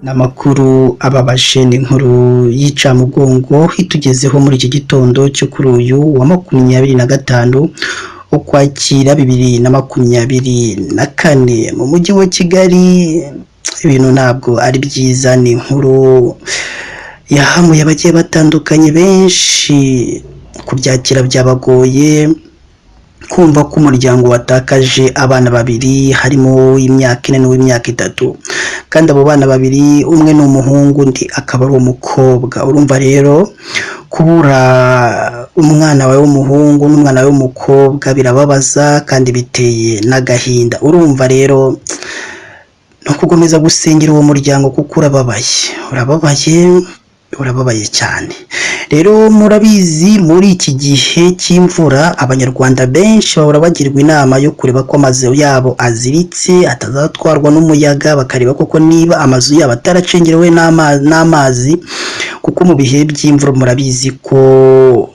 N'amakuru ababaje, ni inkuru y'icamugongo itugezeho muri iki gitondo cyo kuri uyu wa 25 Ukwakira 2024 mu mujyi wa Kigali. Ibintu ntabwo ari byiza, ni inkuru yahamuye abagiye batandukanye benshi, kubyakira byabagoye, kumva ko umuryango watakaje abana babiri, harimo uw'imyaka 4 n'uw'imyaka 3, kandi abo bana babiri umwe ni umuhungu, undi akaba ari umukobwa. Urumva rero kubura umwana wawe w'umuhungu n'umwana wawe w'umukobwa birababaza kandi biteye n'agahinda. Urumva rero no gukomeza gusengera uwo muryango kuko urababaye, urababaye, urababaye cyane. Rero murabizi, muri iki gihe cy'imvura Abanyarwanda benshi bahora bagirwa inama yo kureba ko amazu yabo aziritse, atazatwarwa n'umuyaga, bakareba koko niba amazu yabo ataracengerewe n'amazi, kuko mu bihe by'imvura murabizi ko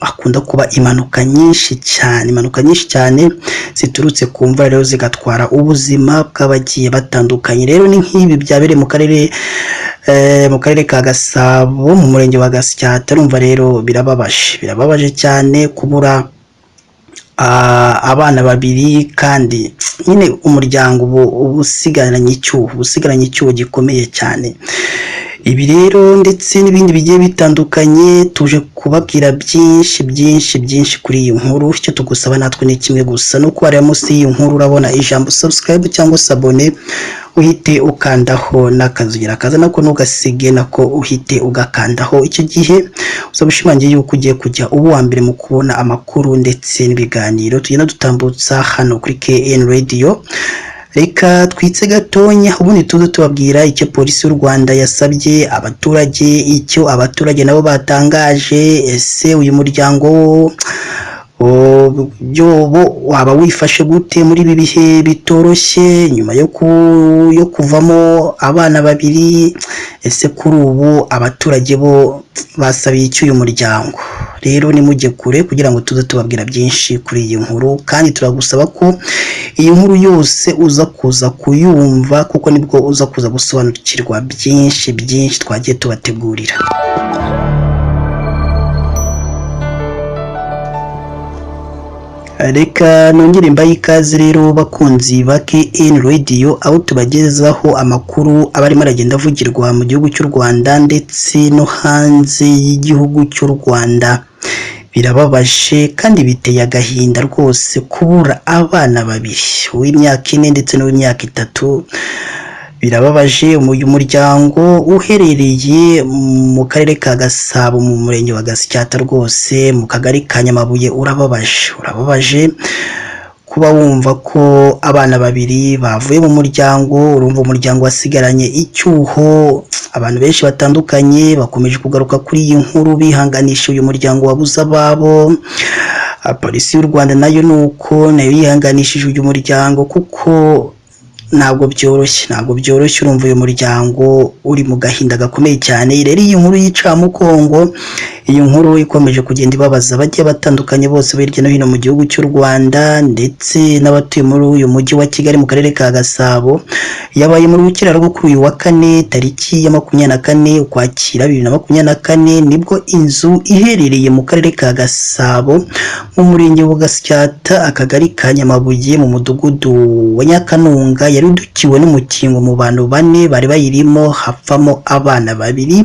hakunda kuba impanuka nyinshi cyane, impanuka nyinshi cyane ziturutse ku mvura, rero zigatwara ubuzima bw'abagiye batandukanye. Rero ni nk'ibi byabereye mu karere ka Gasabo, mu murenge wa Gasyata. Urumva rero birababaje, birababaje cyane kubura abana babiri, kandi nyine umuryango uba usigaranye icyuho, uba usigaranye icyuho gikomeye cyane. Ibi rero ndetse n'ibindi bigiye bitandukanye, tuje kubabwira byinshi, byinshi, byinshi kuri iyi nkuru. Icyo tugusaba natwe ni kimwe gusa, ni uko wareba munsi y'iyi nkuru urabona ijambo subscribe cyangwa s'abonner, uhite ukandaho, n'akazogera kaza nako ntugasige, nako uhite ugakandaho. Icyo gihe uzaba ushimangiye yuko ugiye kujya uba uwa mbere mu kubona amakuru ndetse n'ibiganiro tugenda dutambutsa hano kuri KN Radio. Reka twitse gatonya, ubundi tuze tubabwira icyo Polisi y'u Rwanda yasabye abaturage, icyo abaturage nabo batangaje. Ese uyu muryango wo waba wifashe gute muri ibi bihe bitoroshye nyuma yo kuvamo abana babiri? Ese kuri ubu abaturage bo basabiye iki uyu muryango? Rero nimujye kure kugira ngo tuze tubabwira byinshi kuri iyi nkuru, kandi turagusaba ko iyi nkuru yose uza kuza kuyumva, kuko nibwo uza kuza gusobanukirwa byinshi, byinshi twagiye tubategurira. Reka nongere mbahe ikaze rero, bakunzi ba KN Radio, aho tubagezaho amakuru aba arimo aragenda avugirwa mu gihugu cy'u Rwanda ndetse no hanze y'igihugu cy'u Rwanda. Birababaje kandi biteye agahinda rwose kubura abana babiri, uw'imyaka 4 ndetse n'uw'imyaka 3. Birababaje. Uyu muryango uherereye mu karere ka Gasabo, mu murenge wa Gasyata rwose, mu kagari ka Nyamabuye, urababaje, urababaje kuba wumva ko abana babiri bavuye mu muryango. Urumva umuryango wasigaranye icyuho. Abantu benshi batandukanye bakomeje kugaruka kuri iyi nkuru bihanganisha uyu muryango wabuze ababo. Polisi y'u Rwanda nayo ni uko, nayo yihanganishije uyu muryango, kuko ntabwo byoroshye, ntabwo byoroshye. Urumva uyu muryango uri mu gahinda gakomeye cyane. Rero iyi nkuru y'icamugongo, iyi nkuru ikomeje kugenda ibabaza abagiye batandukanye bose hirya no hino mu gihugu cy'u Rwanda ndetse n'abatuye muri uyu mujyi wa Kigali, mu karere ka Gasabo. Yabaye mu rukera rwo kuri uyu wa kane, tariki ya 24 Ukwakira 2024, nibwo inzu iherereye mu karere ka Gasabo, mu murenge wa Gasyata, akagari ka Nyamabuye, mu mudugudu wa Nyakanunga, yaridukiwe n'umukingo mu bantu bane bari bayirimo, hapfamo abana babiri,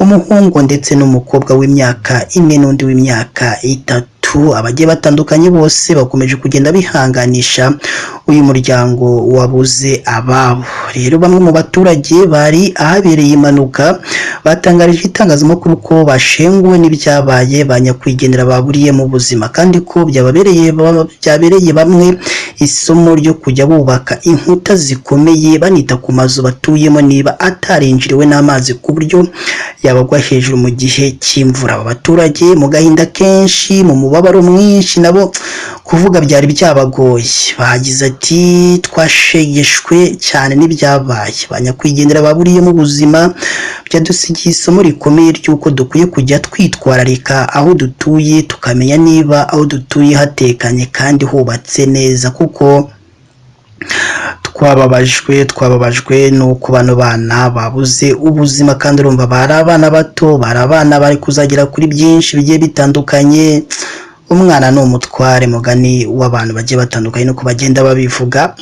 umuhungu ndetse n'umukobwa w'imyaka 4 n'undi w'imyaka 3. Abagiye batandukanye bose bakomeje kugenda bihanganisha uyu muryango wabuze ababo. Rero bamwe mu baturage bari ahabereye impanuka batangarije itangazamakuru ko bashenguwe n'ibyabaye, ba nyakwigendera baburiye mu buzima, kandi ko byabereye bamwe isomo ryo kujya bubaka inkuta zikomeye, banita ku mazu batuyemo niba atarinjiriwe n'amazi ku buryo yabagwa hejuru mu gihe cy'imvura. Aba baturage mu gahinda kenshi, mu mubabaro mwinshi, nabo kuvuga byari byabagoye. Bagize ati: twashegeshwe cyane n'ibyabaye, ba nyakwigendera baburiyemo ubuzima, byadusigiye isomo rikomeye ry'uko dukwiye kujya twitwararika aho dutuye, tukamenya niba aho dutuye hatekanye kandi hubatse neza, kuko Twababajwe nuko bano bana babuze ubuzima, kandi urumva bari abana bato, bari abana bari kuzagera kuri byinshi bigiye bitandukanye. Umwana ni umutware, mugani w'abantu bagiye batandukanye nuko bagenda babivuga.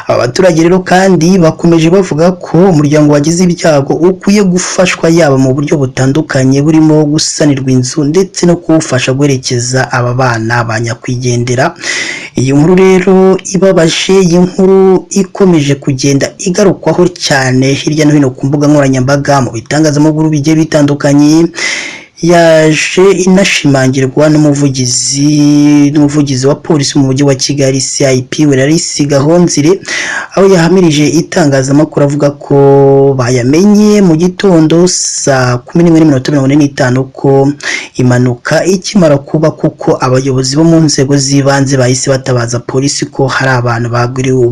Aba baturage rero kandi bakomeje bavuga ko umuryango wagize ibyago ukwiye gufashwa, yaba mu buryo butandukanye burimo gusanirwa inzu ndetse no kuwufasha guherekeza aba bana ba nyakwigendera. Iyi nkuru rero ibabaje, iyi nkuru ikomeje kugenda igarukwaho cyane hirya no hino ku mbuga nkoranyambaga, mu bitangazamakuru bigiye bitandukanye, yaje inashimangirwa n'umuvugizi wa polisi mu mujyi wa Kigali, CIP Clarisse Gahonzire, aho yahamirije itangazamakuru avuga ko bayamenye mu gitondo saa 11:45 ko impanuka ikimara kuba, kuko abayobozi bo mu nzego z'ibanze bahise batabaza polisi ko hari abantu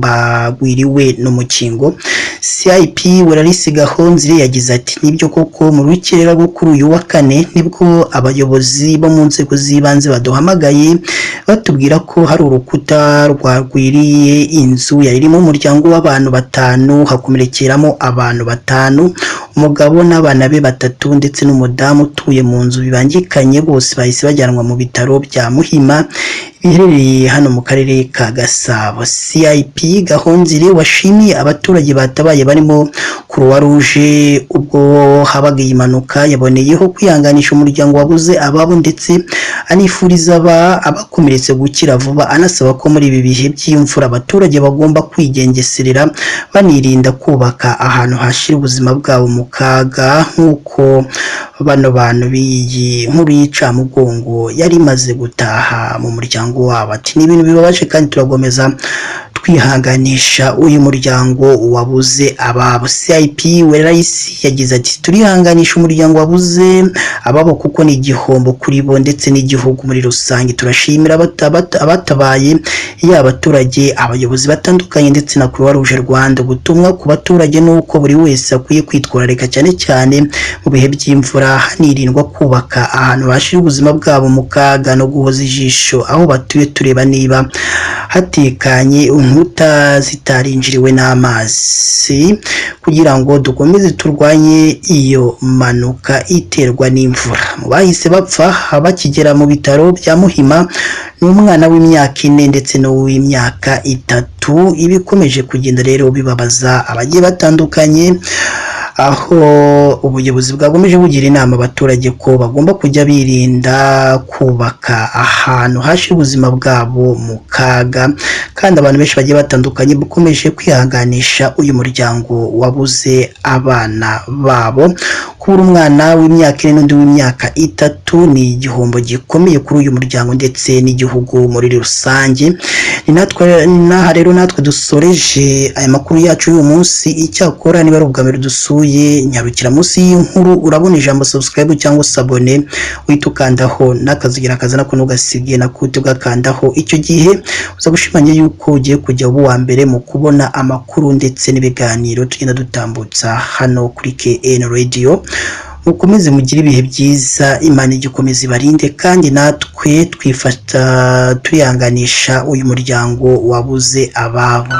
bagwiriwe n'umukingo. CIP Clarisse Gahonzire yagize ati: "Nibyo koko, mu rukerera rwo kuri uyu wa kane nibwo abayobozi bo mu nzego z'ibanze baduhamagaye batubwira ko hari urukuta rwagwiriye inzu yari irimo umuryango w'abantu batanu, hakomerekeramo abantu batanu, umugabo n'abana be batatu ndetse n'umudamu utuye mu nzu bibangikanye. Bose bahise bajyanwa mu bitaro bya Muhima biherereye hano mu karere ka Gasabo." CIP Gahonzire washimiye abaturage batabaye barimo Croix Rouge ubwo habaga iyi mpanuka, yaboneyeho kwihanganisha umuryango wabuze ababo ndetse anifuriza abakomeretse gukira vuba, anasaba ko muri ibi bihe by'imvura abaturage bagomba kwigengeserera, banirinda kubaka ahantu hashyira ubuzima bwabo mu kaga, nk'uko bano bantu b'iyi nkuru y'icamugongo yari imaze gutaha mu muryango wabo. Ati: "Ni ibintu bibabaje kandi turakomeza twihanganisha uyu muryango wabuze ababo." CIP Werayisi yagize ati: "Turihanganisha umuryango wabuze ababo kuko ni igihombo kuri bo ndetse n'igihugu muri rusange. Turashimira abatabaye, yaba abaturage, abayobozi batandukanye ndetse na Croix Rouge Rwanda. Ubutumwa ku baturage ni uko buri wese akwiye kwitwararika, cyane cyane mu bihe by'imvura, hanirindwa kubaka ahantu hashyira ubuzima bwabo mu kaga no guhoza ijisho aho batuye tureba niba hatekanye, inkuta zitarinjiriwe n'amazi, kugira ngo dukomeze turwanye iyo mpanuka iterwa n'imvura." Mu bahise bapfa bakigera mu bitaro bya Muhima ni umwana w'imyaka 4 ndetse n'uw'imyaka 3. Ibikomeje kugenda rero bibabaza abagiye batandukanye, aho ubuyobozi bwagomeje bugira inama abaturage ko bagomba kujya birinda kubaka ahantu hashyira ubuzima bwabo mu kaga. Kandi abantu benshi bagiye batandukanye bakomeje kwihanganisha uyu muryango wabuze abana babo. Kubura umwana w'imyaka 4 n'undi w'imyaka 3 ni igihombo gikomeye kuri uyu muryango ndetse n'igihugu muri rusange. Ni natwe n'aha rero natwe dusoreje aya makuru yacu y'uyu munsi. Icyakora niba ari ubwa mbere dusuye, nyarukira munsi y'inkuru, urabona ijambo subscribe cyangwa s'abonner, uhita ukandaho n'akazugira kazana ko ntugasige na kuti ugakandaho. Icyo gihe uza gushimangira yuko ugiye kujya uba uwa mbere mu kubona amakuru ndetse n'ibiganiro tugenda dutambutsa hano kuri KN Radio. Mukomeze mugire ibihe byiza, Imana igikomeza ibarinde, kandi natwe twifata turihanganisha uyu muryango wabuze ababo.